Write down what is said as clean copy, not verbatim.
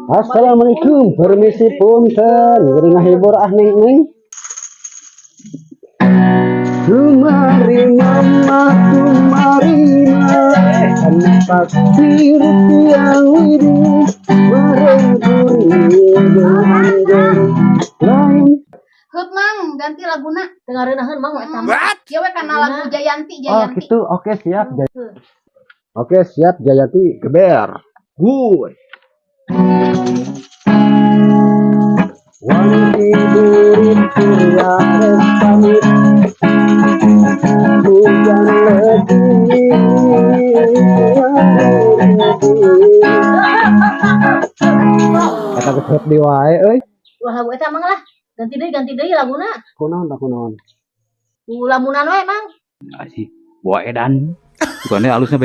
Assalamualaikum, permisi, punten, geuning ngahibur ah, Neng Neng. Tumari mama, tumari ma, takdir tiang widi bareng kuring jeung lain. Heut, Mang, ganti laguna. Teu ngareunaheun, Mang, eta mah. Ya we kana lagu Jayanti, Oh, Jayanti. gitu. Oke, siap. Oke, siap, Jayanti geber. Good. Wanti burit surya rek pamit, hujan lebih lebih. Eta geus di wae euy. Wah, lagu eta, Mang, lah. Ganti deui laguna. Kunaon tah, kunaon? Ku lamunan we, Mang. Asik. Bawa edan. Bukannya halusnya.